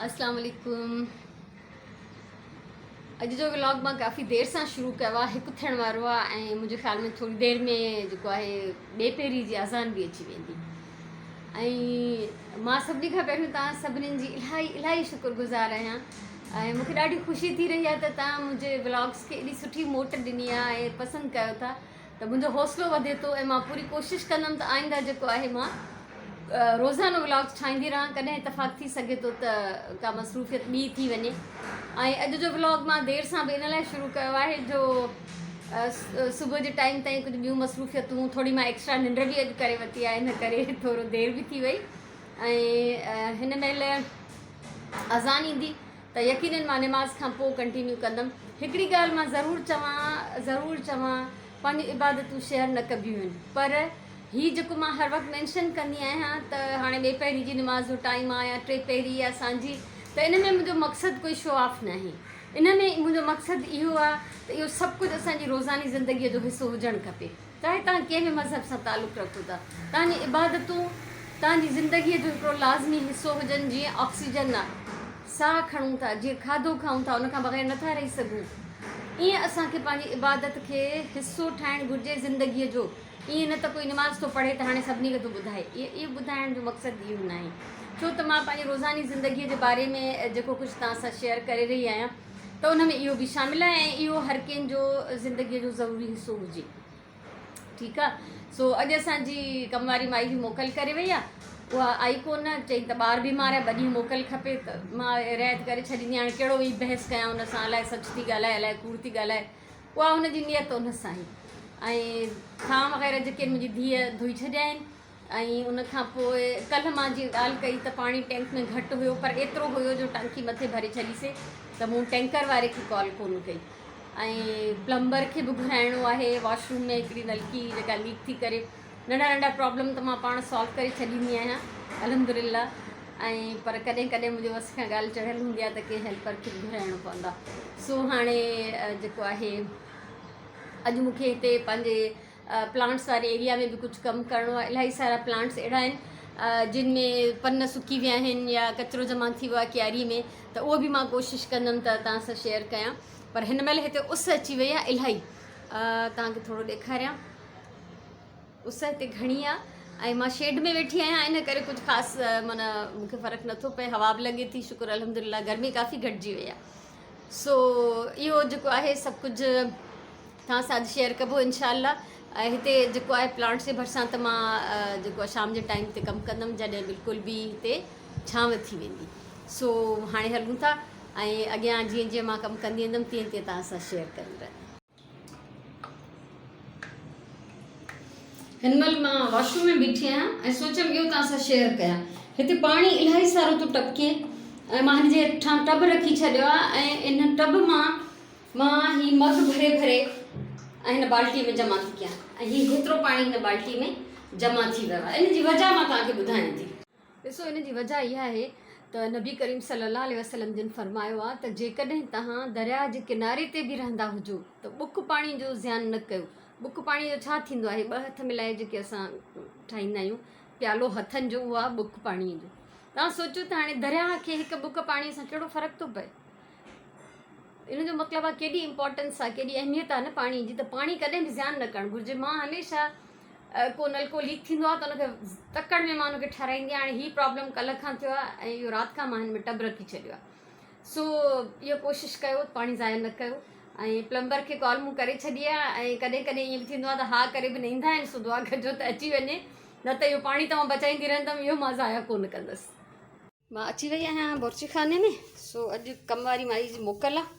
اسلام عليڪم اڄ جو ولاگ مان ڪافي دير سان شروع ڪيو آهي هڪ ٿيڻ وارو آهي ۽ منهنجي خيال ۾ ٿوري دير ۾ جيڪو آهي ٻئي پهري جي اذان به اچي ويندي ۽ مان سڀني کان پهريون توهان سڀني جي الاهي الاهي شڪر گذار آهيان ۽ مونکي ڏاڍي خوشي ٿي رهي آهي ته توهان منهنجي ولاگس کي ايڏي سٺي موٽ ڏني آهي ۽ پسند ڪيو ٿا ته منهنجو حوصلو وڌي ٿو ۽ مان پوري ڪوشش ڪندم ته آئنده جيڪو آهي مان روزانو ولاگس ٺاهيندي رهان ڪڏهن اتفاق ٿي سگهي ٿو ته ڪا مصروفيت ٻي ٿي وڃي ۽ اڄ جو ولاگ مان دير سان به ان لاء شروع ڪيو آهي جو صبح جي ٽائيم تائين ڪجهه ٻيون مصروفيتون ٿوري مان ايڪسٽرا ننڊ به اڄ ڪري ورتي آهي ان ڪري ٿورو دير به ٿي وئي ۽ هن مهل اذان ايندي ته يقينن مان نماز کان پوء ڪنٽينيو ڪندم. هڪڙي ڳالهه مان ضرور چوان ضرور چوان پنهنجون عبادتون شيئر نه ڪبيون آهن پر هي جيڪو مان هر وقت مينشن ڪندي آهيان ته هاڻي ٻي پهري جي نماز جو ٽائيم آهي يا ٽي پهري يا سانجهي ته ان ۾ منهنجو مقصد ڪوئي شو آف ناهي ان ۾ منهنجو مقصد اهو آهي ته اهو سڀ ڪجهه اسان جي روزاني زندگي جو حصو هجڻ کپي. چاهي توهان ڪنهن به مذهب سان تعلق رکو ٿا، توهان جون عبادتون توهان جي زندگيء جو هڪڙو لازمي حصو هجن، جيئن آڪسيجن آهي، ساهه کڻون ٿا، جيئن کاڌو کائون ٿا، ان کان بغير نٿا رهي سگهون، ايئن اسان کي پنهنجي عبادت کي حصو ٺاهڻ گهرجي زندگيء جو، ايئن نه ته ڪوئي نماز ٿو پڙهي ته هاڻي سڀني کي ٿو ٻڌائي، اهو ٻڌائڻ جو مقصد اهو ناهي، ڇو ته مان پنهنجي روزاني زندگيء جي باري ۾ جيڪو ڪجهه توهان سان شيئر ڪري رهي آهيان. ته ان ۾ اهو به شامل آهي ۽ اهو هر ڪنهن جو زندگيء جو ضروري حصو هجي. ٺيڪ آ سو اڄ اسان جي ڪم واري مائي به موڪل ڪري وئي آ اها آئي ڪونه چئي ته ٻار بيمار آهي ٻه ڏينهن موڪل کپي ته مان رعايت ڪري ڇڏيندي هاڻي ڪهڙو ويهي بحث ڪيان ان سان الائي سچ ٿي ڳالهائي الائي ڪوڙ ٿي ڳالهائي اها هن جي نيت ان سان هئي ۽ ٿانء وغيره جيڪي منهنجي ڌيء ڌوئي ڇڏيا آهن ۽ ان کان پوء ڪلهه مان جيئن ڳالهه ڪئي ته پاڻي ٽينڪ ۾ گهٽ هيو پر ايترو هيو جو ٽانڪي مٿي ڀري ڇڏيسي ته مون ٽينڪر واري کي ڪال ڪونه ڪئي ۽ پلمبر کي به گهرائڻو آهي واش روم ۾ هڪڙي نلڪي جيڪا ليڪ ٿي ڪري ننڍا ننڍا پرابلم ته مان پاڻ سالو ڪري ڇڏيندي آهيان الحمد لله ۽ پر ڪڏهن ڪڏهن منهنجي وس کان ڳالهه چڙهيل هوندي آهي ته ڪنهن هيلپر کي به گهرائڻو پوندو آهي سو هاڻي جيڪو آهي اڄ مون کي هتي پنهنجي پلانٽس واري ايريا ۾ به ڪجهه ڪم ڪرڻو آهي الاهي سارا پلانٽس اهڙا آهن جن ۾ پن سڪي ويا آهن يا ڪچرو جمع ٿي ويو آهي ڪياري ۾ ته اهو به مان ڪوشش ڪندم ته توهان سان شيئر ڪيان پر هن مهل هتي اس اچي وئي آهي الاهي توهان کي ٿورو ڏيکاريان اس هتي گهڻي آهي ۽ مان شيڊ ۾ ويٺي آهيان ان ڪري ڪجهه خاص معنيٰ مونکي فرق نٿو پئي هوا به لڳي ٿي شڪر الحمد لله گرمي ڪافي گهٽجي وئي آهي سو اهو جيڪو آهي سڀ ڪجهه توهان سان اڄ شيئر ڪبو انشاء الله ۽ هتي جيڪو آهي پلانٽس جي ڀرسان ته مان جيڪو آهي شام جي ٽائيم تي ڪم ڪندم جڏهن بلڪل به هتي ڇانو ٿي ويندي سو هاڻي هلون ٿا ۽ اڳيان جيئن جيئن مان ڪم ڪندي ويندم تيئن تيئن توهان سان شيئر ڪندي رهندم. هن مهل مان واش روم ۾ بيٺي آهيان ۽ سوچيم اهو توهان سان شيئر ڪيان هتي پاڻي الاهي سارو ٿو ٽپڪي ۽ مان هن جي هيٺان ٽب رکي ڇڏيو آهي ۽ ان ٽب مان مان هي مگ ڀري ڀري ۽ هن بالٽي ۾ جمع ٿي ڪيان ۽ هي هيترو پاڻي هن بالٽي ۾ جمع ٿي ويو آهي ان جي وجه مان توهان کي ٻڌايان ٿي. ڏسو ان جي وجه اها آهي ته نبي ڪريم صلي الله عليه وسلم جن فرمايو آهي ته جيڪڏهن توهان درياهه جي ڪناري تي به رهندا هجو ته ٻڪ پاڻي جو زيان نه ڪيو ٻڪ پاڻي جو ڇا ٿيندو آهي ٻه هٿ ملائي جيڪي اسان ٺاهيندا آهيون پيالو هٿن جو اهو آهي ٻڪ پاڻي جو توهان سوچو ته هاڻي درياهه کي هڪ ٻڪ پاڻي سان ڪهڙو فرق ٿو پئي ان جو مطلب آهي ڪيڏي امپارٽنس آهي ڪيڏي اهميت آهي نه پاڻي جي ته پاڻي ڪڏهن به زيان نه ڪرڻ گهرجي مان هميشه ڪو نلڪو ليڪ ٿيندو آهي ته ان کي تڪڙ ۾ مان ان کي ٺهرائيندي آهيان هاڻي هي پرابلم ڪلهه کان ٿيو آهي ۽ اهو رات کان مان هن ۾ ٽب رکي ڇڏيو آهي سو اهو ڪوشش ڪيو پاڻي ضايع نه ڪيو ۽ پلمبر کي ڪال مون ڪري ڇڏي آهي ۽ ڪڏهن ڪڏهن ائين به ٿيندو آهي ته ها ڪري به نه ايندا آهن سو دعا ڪجو ته اچي وڃي نه ته اهو پاڻي ته مان بچائيندي رهندم اهو مان ضايع ڪونه ڪندس. مان اچي وئي آهيان بورچي خاني ۾ سو اڄ ڪم واري مائي جي موڪل آهي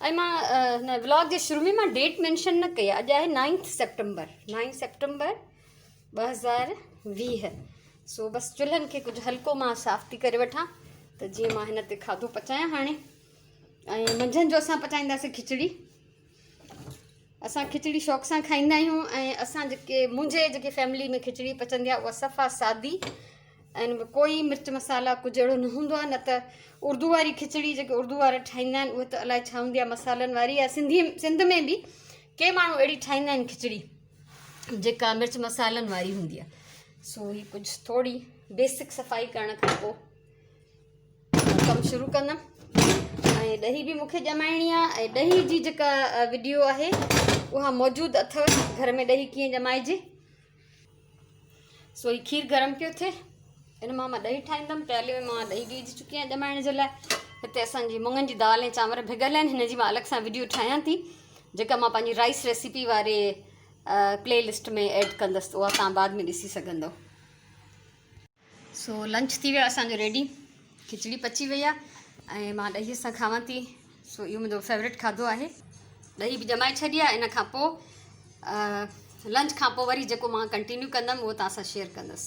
۽ مان هن ولاگ جي شروع ۾ مان ڊيٽ مينشن نه ڪئي آهي اڄ آهي نائنٿ سيپٽمبر نائن سيپٽمبر 2020 سو بس چلهن کي ڪجهه هلڪو مان صاف ٿي ڪري وٺان ته جيئن مان هن تي کاڌو پچايان هاڻي ۽ منجهند جو اسان پچائينداسين کچڙي اسان کچڙي شوق سان کائيندا آهيون ۽ اسان جيڪي منهنجي جيڪي فيملي ۾ کچڙي پچندي آهي اها صفا سادي ۽ ان ۾ ڪوئي مرچ مصالحا ڪجهه اهڙو نه هوندو آهي نه ته اردو واري کچڙي جيڪي اردو وارا ٺاهيندا آهن اهي ته الائي ڇا هوندي آهي مصالحن واري يا سنڌي سنڌ ۾ به ڪي ماڻهو اهڙي ٺاهيندا آهن کچڙي جيڪا مرچ مصالحن واري هوندي آهي سو هي ڪجهه ٿوري بيسڪ صفائي ڪرڻ کان پوء ڪم شروع ڪندم ۽ ڏهي به مونکي ڄمائڻي آهي ۽ ڏهي جي جيڪا وڊيو آهي اها موجود اٿو گهر ۾ ڏهي ڪيئن ڄمائجي. سو هي کير گرم پيو ٿئي ان مان مان ڏهي ٺاهيندم. پيالي ۾ مان ڏهي به وجهي چڪي آهيان ڄمائڻ جي لاء. هتي اسان جي مڱن جي دال ۽ چانور ڀڳل آهن، هن جي مان الڳ سان وڊيو ٺاهيان ٿي جيڪا مان پنهنجي رائس ريسيپي واري پلي لسٽ ۾ ايڊ ڪندس، اها توهان بعد ۾ ڏسي سگهندو. سو لنچ ٿي ويو اسان جو ريڊي، کچڙي پچي وئي آهي ۽ مان ڏهي سان کاوان ٿي. سو اهو منهنجو فيورٽ کاڌو آهي. ڏهي به ڄمائي ڇڏي آهي، ان کان پوء لنچ کان پوء وري جيڪو مان ڪنٽينيو ڪندم اهو توهان سان شيئر ڪندس.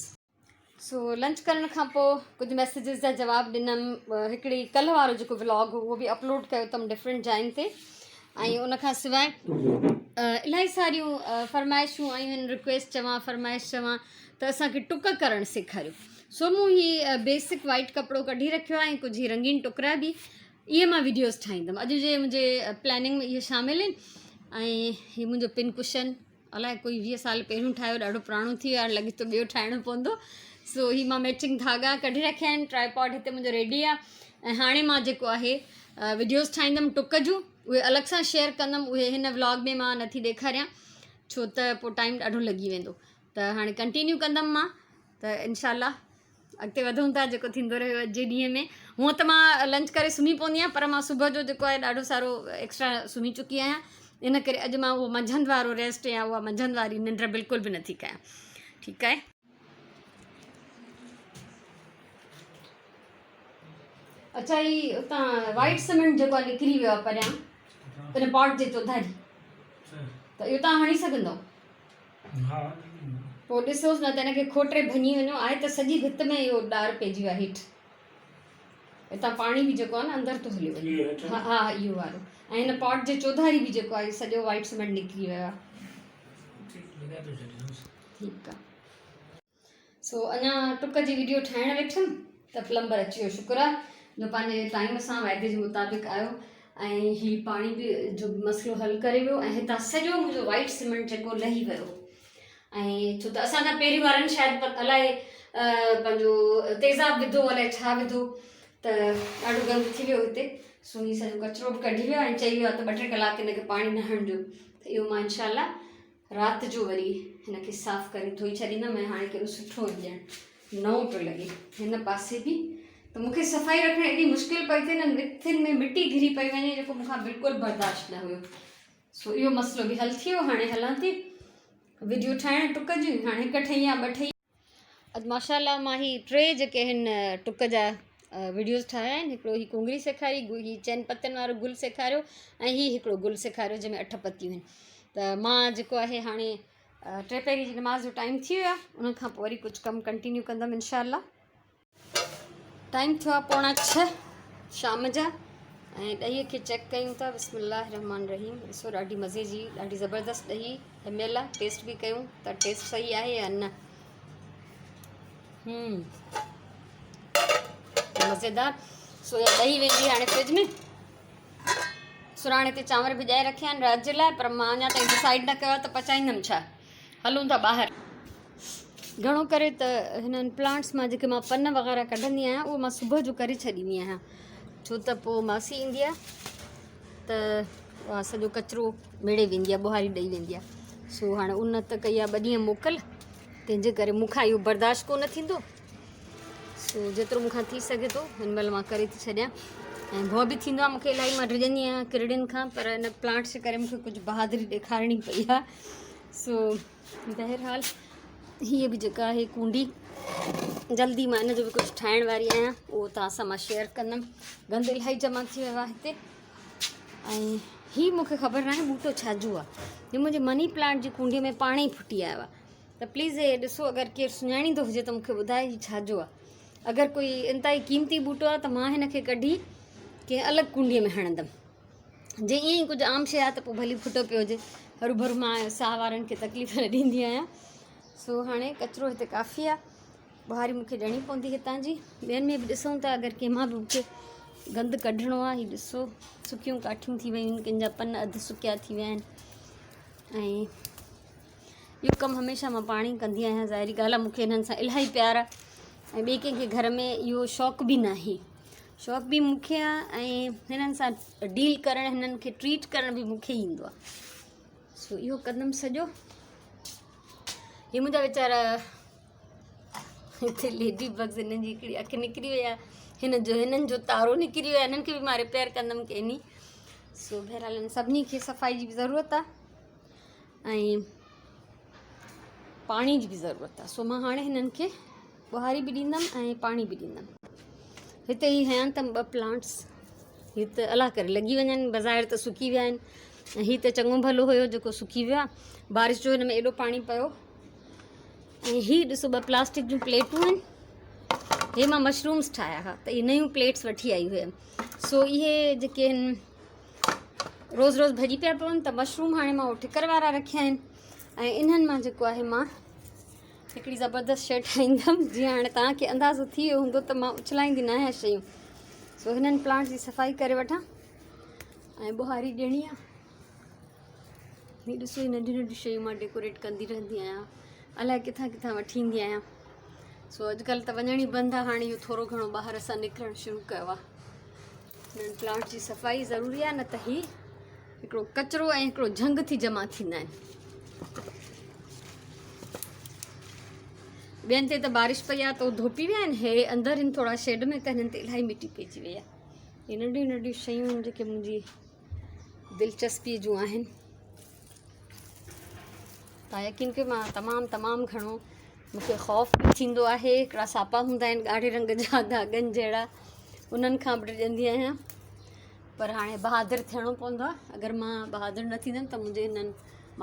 سو لنچ ڪرڻ کان پوء ڪجهه ميسيجز جا جواب ڏنم، هڪڙي ڪلهه وارو جيڪو ولاگ هو اهو به اپلوڊ ڪيو اٿم ڊفرنٽ جاين تي ۽ ان کان سواء الاهي ساريون فرمائشون آيون آهن، رڪويسٽ چوان فرمائش چوان ته اسان کي ٽڪ ڪرڻ سيکاريو. سو مون هي بيسڪ وائيٽ ڪپڙو ڪڍي رکيو آهي ۽ ڪجهه هي رنگين ٽڪرا به، اهي مان وڊيوز ٺاهيندم. اڄ جي منهنجي پلاننگ ۾ اهي شامل آهن. ۽ هي منهنجو پن ڪشن الائي ڪوئي 20 سال پهريون ٺاهيو، ڏاڍو پراڻو ٿي ويو آهي، لڳي ٿو ٻيو ٺاهڻو پوندو. سو هي مان ميچنگ ڌاڳا ڪڍي رکيا آهن، ٽرائپاڊ هتي منهنجو ريڊي آهي ۽ هاڻي مان جيڪو آهي وڊيوز ٺاهيندم ٽڪ جون، اهي الڳ سان شيئر ڪندم، اهي هن ولاگ ۾ مان نٿي ڏيکاريان ڇو ته پوء ٽائيم ڏاڍو لڳي ويندو. ته هاڻي ڪنٽينيو ڪندم مان ته انشاء الله اڳتي وڌون ٿا جيڪو ٿيندو رهيو اڄ جي ڏينهن ۾. هونء ته مان لنچ ڪري سمهي پوندي آهيان پر مان صبح جو جيڪو آهي ڏاڍو سارو ايڪسٽرا سمهي چڪي آهيان، ان ڪري اڄ مان اهو منجهند وارو ريسٽ يا اها منجهند واري ننڊ بلڪل به نٿي ڪيان. ٺيڪ آهي. اچا هي اتان وائيٽ سيمينٽ جيڪو آهي نڪري ويو آهي پريان ان پاٽ جي چوڌاري، ته اهو تان هڻي سگهندو؟ پوء ڏسوس نه ته ان کي کوٽري ڀڃي وڃو. آهي ته سڄي ڀت ۾ اهو ڏار پئجي ويو آهي هيٺ. هتان پاڻي به جيڪو آهي نه اندر ٿو هليو وڃي. ها ها اهو وارو. ۽ هن پاٽ جي چوڌاري به جيڪو آهي سڄو وائيٽ سيمينٽ نڪري ويو آهي. ٺيڪ آهي. سو اڃا ٽڪ جي وڊيو ٺاهڻ ويٺم ته پلمبر اچي ويو. شڪر آ جو پنهنجي ٽائيم سان واعدي جي مطابق آيو ۽ هي پاڻي به جو مسئلو حل ڪري ويو ۽ هتان سڄو منهنجو وائيٽ سيمينٽ جيڪو لهي ويو. ۽ ڇو ته اسان کان پهرين وارن شايد الائي پنهنجو تيزاب وڌو الائي ڇا وڌو ته ڏاڍو گند ٿي ويو هتي. سو هي سڄو ڪچرو به ڪڍي ويو ۽ چئي ويو آ ته ٻه ٽي ڪلاڪ هن کي پاڻي نه هڻجو. ته اهو مان انشاء الله رات جو وري هن کي صاف ڪري ڌوئي ڇڏيندم ۽ هاڻي ڪيڏو سٺو ڄڻ نئون پيو لڳي. هن پاسي به ته مون کي صفائي رکڻ ايڏي مشڪل پئي ٿئي، هنن وٿين ۾ مٽي گهري پئي وڃي جيڪو مون کان بلڪل برداشت نه هيو. سو اهو مسئلو به حل ٿي ويو. هاڻي هلان ٿي وڊيو ٺاهڻ ٽڪ جي. هاڻي هڪ ٺهي يا ٻه ٺهي. اڄ ماشاء الله مان هي ٽي جيڪي هن ٽڪ جا وڊيوز ٺاهيا آهن. هڪڙو هي ڪونگري سيکاري، هي چئن پتين وارو گل سيکاريو ۽ هي هڪڙو گل سيکاريو جنهن ۾ 8 پتيون آهن. ته مان جيڪو آهي هاڻي ٽي پهري جي نماز جو ٽائيم ٿي ويو آهي، ان کان پوء وري ڪجهه ڪم ڪنٽينيو ڪندم انشاء الله. ٽائيم ٿيو آهي 5:45 شام جا ۽ ڏهي کي چيڪ ڪيون ٿا. بسم الله الرحمن الرحيم. ڏسو ڏاڍي مزي جي ڏاڍي زبردست ڏهي ڄميل آهي. ٽيسٽ به ڪيون ته ٽيسٽ صحيح آهي يا نه. مزيدار. سو اها ڏهي ويندي هاڻي فرج ۾. سراڻي تي چانور ڀڄائي رکيا آهن رات جي لاء، پر مان اڃا تائين ڊسائيڊ نه ڪيو آهي ته پچائيندم ڇا. هلون ٿا ٻاهر. گهڻو ڪري ته هنن پلانٽس مان جيڪي مان پن وغيره ڪڍندي آهيان اهو مان صبح جو ڪري ڇڏيندي آهيان، ڇو ته پوء ماسي ايندي آهي ته اها سڄو ڪچرو ميڙي ويندي آهي، ٻهاري ڏئي ويندي آهي. سو هاڻي ان ته ڪئي آهي ٻه ڏينهن موڪل، تنهن جي ڪري مون کان اهو برداشت ڪونه ٿيندو. سو جيترو مون کان ٿي سگهي ٿو هن مهل مان ڪري ٿي ڇڏيان. ۽ ڀؤ به ٿيندو آهي مون کي الاهي، مان ڊڄندي آهيان ڪرڙين کان، پر هن پلانٽس جي ڪري مون کي ڪجهه بهادري ڏيکارڻي پئي آهي. سو بهرحال هيء به جيڪا آهي ڪونڊي، جلدي مان ان جو به ڪجهه ٺاهڻ واري آهيان، اهو توهان سان مان شيئر ڪندم. گند الاهي جمع ٿي ويو آهي هتي. ۽ هي مون کي خبر ناهي ٻوٽو ڇا جو آهي، هي منهنجي مني پلانٽ جي ڪونڊي ۾ پاڻ ئي ڦٽي آيو آهي. ته پليز هي ڏسو، اگر ڪير سڃاڻيندو هجي ته مون کي ٻڌائي هي ڇا جو آهي. اگر ڪوئي انتهائي قيمتي ٻوٽو آهي ته مان هن کي ڪڍي ڪنهن الڳ ڪونڊي ۾ هڻندم. جي ائين ئي ڪجهه عام شيء آهي ته پوء ڀلي ڦٽو پيو هجي، هرو ڀرو مان ساهه وارن کي تڪليف نه ڏيندي آهيان. سو هاڻي ڪچرو هتي ڪافي آهي، ٻهاري مون کي ڏيڻي پوندي هتان جي. ٻين ۾ به ڏسون ٿا اگر ڪنهن مان به مون کي گند ڪڍڻو آهي. هي ڏسو سڪيون ڪاٺيون ٿي ويون آهن، ڪن جا پن اڌ سڪيا ٿي ويا آهن. ۽ اهو ڪم هميشه مان پاڻ ئي ڪندي آهيان. ظاهري ڳالهه آهي مون کي هنن سان الاهي پيار آهي ۽ ٻئي ڪنهن کي گهر ۾ اهو شوق به ناهي. شوق به مون کي آهي ۽ هنن سان ڊيل ڪرڻ هنن کي ٽريٽ ڪرڻ به مون کي ايندو آهي. سو اهو ڪندم سڄو. هي منهنجا ويچارا هتي ليڊي بگز هنن جي هڪڙي اک نڪري وئي آهي، هن جو هنن جو تارو نڪري ويو آهي، هنن کي به مان رپيئر ڪندم ڪنهن ڏينهن. سو بهرحال هن سڀني کي صفائي جي به ضرورت آهي ۽ پاڻي جي به ضرورت آهي. سو مان هاڻي هنن کي ٻهاري به ڏيندم ۽ پاڻي به ڏيندم. هتي هي هنيا اٿم ٻه پلانٽس، هي ته الله ڪري لڳي وڃن، بظاهر ته سڪي ويا آهن ۽ هي ته چڱو ڀلو هيو جيڪو سڪي ويو آهي، بارش جو هن ۾ ايڏو پاڻي پيو. ۽ هي ڏسو ٻه پلاسٽڪ جون پليٽون آهن، هي مان مشرومس ٺاهيا هئا ته اهي نيون پليٽس وٺي آئي هيم. سو اهي جيڪي آهن روز روز ڀڄي پيا پون ته مشروم هاڻي مان اهي ٺڪر وارا رکيا آهن ۽ انهن مان جيڪو آهي مان هڪڙي زبردست شيء ٺاهيندم. جيئن هاڻي توهان کي اندازو ٿي ويو هوندو ته مان اڇلائيندي نه آهيان شيون. سو هنن پلانٽس جي صفائي ڪري وٺان ۽ ٻهاري ڏيڻي آهي. هي ڏسو هي ننڍيون ننڍيون شيون مان ڊيڪوريٽ ڪندي رهندي آهيان، الائي ڪٿان ڪٿان وٺي ايندي آهيان. سو اڄڪلهه ته وڃڻ ئي بند آهي، هاڻي اهو ٿورو گهڻو ٻاهر اسان نڪرڻ شروع ڪيو آهي. هنن پلانٽس جي صفائي ضروري آهي، نه ته هي هڪڙو ڪچرو ۽ هڪڙو جهنگ ٿي جمع ٿيندا آهن. ٻين تي ته بارش پئي آهي ته ڌوپي ويا آهن، هي اندر آهن ٿورا شيڊ ۾ ته هنن تي الاهي مٽي پئجي وئي آهي. هي ننڍيون ننڍيون شيون آهن جيڪي منهنجي دلچسپي جون آهن. تان يقين ڪيو مان تمام تمام گهڻو مونکي خوف به ٿيندو آهي. هڪڙا ساپا هوندا آهن ڳاڙهي رنگ جا ڌاڳن جهڙا، انهن کان به ڊڄندي آهيان، پر هاڻي بهادر ٿيڻو پوندو آهي. اگر مان بهادر نه ٿيندم ته منهنجي هنن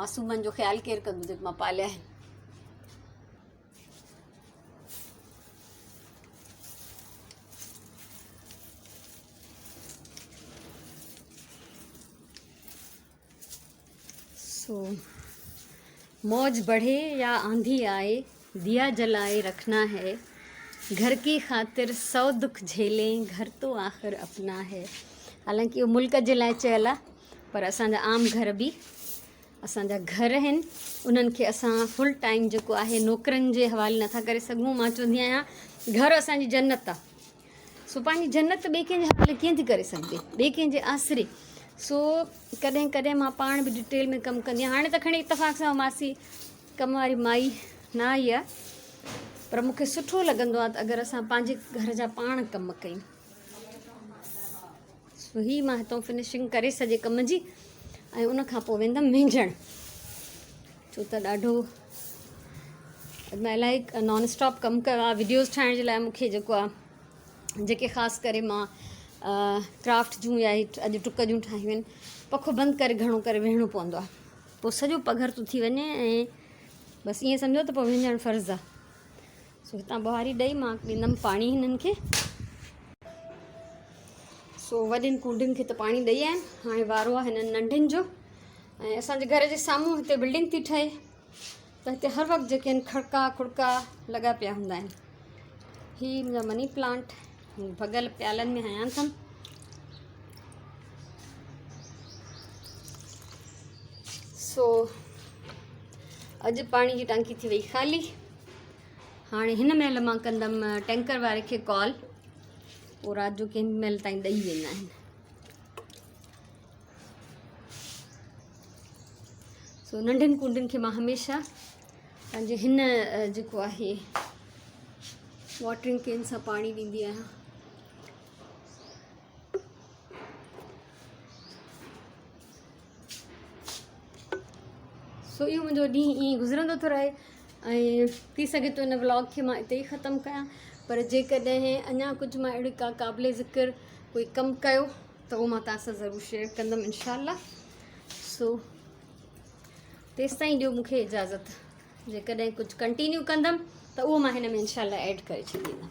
معصومن جو خيال ڪير ڪندو جيڪي مان پاليا آهن. سو موج بڙهي يا آنڌي آئي، ديا جلائي رکنا هي، گهر ڪي خاطر سو دک جهيلين، گهر تو آخر اپنا هي. حالانڪه اهو ملڪ جي لاء چيل آهي، پر اسان جا عام گهر به اسان جا گهر آهن، انهن کي اسان فل ٽائيم جيڪو آهي نوڪرن جي حوالي نٿا ڪري سگهون. مان چوندي آهيان گهر اسان جي جنت آهي، سو پنهنجي جنت ٻئي ڪنهن جي حوالي ڪيئن ٿي ڪري سگهجي، ٻئي ڪنهن جي آسري. سو ڪڏهن ڪڏهن مان پاڻ به ڊيٽيل ۾ ڪم ڪندي آهيان. هاڻي ته کڻي اتفاق سان ماسي ڪم واري مائي نه آئي آهي، پر مون کي سٺو لڳندو آهي ته اگر اسان پنهنجي گهر جا پاڻ ڪم ڪيون. سو هي مان هتان فنشنگ ڪري سڄي ڪم جي ۽ ان کان پوء ويندم وينجهڻ، ڇو ته ڏاڍو اڄ مان الاهي نان اسٽاپ ڪم ڪيو آهي وڊيوز ٺاهڻ جي لاء. مون کي جيڪو آهي جيڪي خاص ڪري مان ڪرافٽ جون يا اڄ ٽڪ جون ٺاهيون آهن، پکو بند ڪري گهڻو ڪري ويهڻو پوندو آهي، پوء سڄو پگهر ٿو ٿي وڃي ۽ بس ائين سمجهو ته پوء وينجهڻ فرض آهي. سو هتان ٻهاري ڏئي مان ڏيندم پاڻي هنن کي. سو وڏين ڪونڊين کي ته پاڻي ڏئي آيم، هاڻي وارو آهي هنن ننڍين جو. ۽ اسان جي گهر جي سامهون هتي بلڊنگ ٿي ٺهي ته هتي هر وقت جيڪي آهن کڙڪا کڙڪا لڳا پيا هوندا آهن. هي منهنجا مني پلانٽ ڀڳل پيالن ۾ هنيا اٿم. سو اڄ پاڻي جي ٽانڪي ٿي وئي خالي. هاڻي هن مهل مان ڪندم ٽينڪر واري کي ڪال، پوء رات جو ڪنهن به مهل تائين ڏئي ويندا آهن. سو ننڍين ڪونڊين کي مان هميشه پنهنجي هن جيڪو آهي واٽرنگ ڪين سان پاڻي ڏيندي آهيان. سو اهو منهنجو ڏينهن ائين گذرندو ٿو رهي ۽ ٿي سگهي ٿو ان ولاگ کي مان اتي ئي ختم ڪيان، پر جيڪڏهن اڃا ڪجهه مان اهڙي ڪا قابل ذڪر ڪوئي ڪم ڪيو ته اهو مان توهان سان ضرور شيئر ڪندم انشاء الله. سو تيستائين ڏيو مونکي اجازت، جيڪڏهن ڪجهه ڪنٽينيو ڪندم ته اهو مان هن ۾ انشاء الله ايڊ ڪري ڇڏيندم.